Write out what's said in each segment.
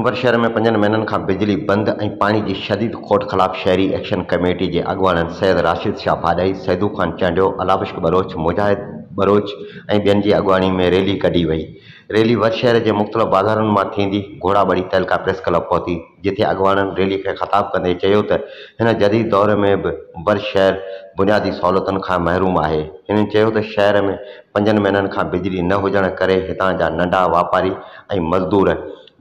قمبر شهر ۾ پنجن مهينن کان بجلي بند ۽ پاڻي جي شديد کوٽ خلاف شهري ايڪشن ڪميٽي جي اڳواڻن سيد راشد شاهه ڀاڏائي، سيدو خان چانڊيو، الله بخش ٻروچ، مجاهد ٻروچ ۽ ٻين جي اڳواڻي ۾ ريلي ڪڍي وئي. ريلي ور شهر جي مختلف بازارن مان ٿيندي گهوڙاٻڙي تعلقه پريس ڪلب پهتي، جتي اڳواڻن ريلي کي خطاب ڪندي چيو ته هن جديد دور ۾ به ور شهر بنيادي سهولتن کان محروم آهي. هنن چيو ته شهر ۾ پنجن مهينن کان بجلي نه هجڻ ڪري هتان جا ننڍا واپاري ۽ مزدور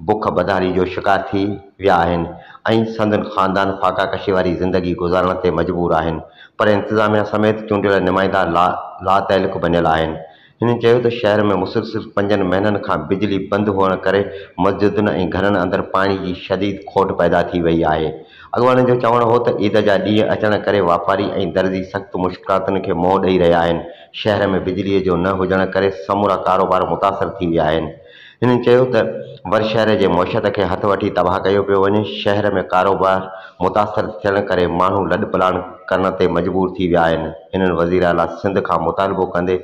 بک بدحالي جو شڪار ٿي ويا آهن ۽ سندن خاندان فاقا ڪشي واري زندگي گذارڻ تي مجبور آهن پر انتظاميا سميت چونڊيل نمائندا لاتعلق بنيل آهن. هنن چيو ته شهر ۾ مسلسل پنجن مهينن کان بجلي بند هئڻ ڪري مسجدن ۽ گهرن اندر پاڻي جي شديد کوٽ پيدا ٿي وئي آهي. اڳواڻن جو چوڻ هو ته عيد جا ڏينهن اچڻ ڪري واپاري ۽ درزي سخت مشڪلاتن کي منهن ڏئي رهيا آهن، شهر ۾ بجلي جو نه هجڻ ڪري سمورا ڪاروبار متاثر ٿي ويا آهن. هنن چيو ته ور شهر جي معيشت کي هٿ وٺي تباهه ڪيو پيو وڃي، شهر ۾ ڪاروبار متاثر ٿيڻ ڪري ماڻهو لڏپلاڻ ڪرڻ تي مجبور ٿي ويا آهن، هنن وزيراعليٰ سنڌ کان مطالبو ڪندي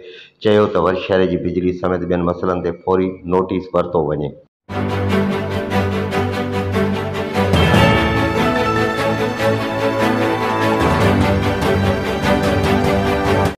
چيو ته ور شهر جي بجلي سميت ٻين مسئلن تي فوري نوٽيس ورتو وڃي.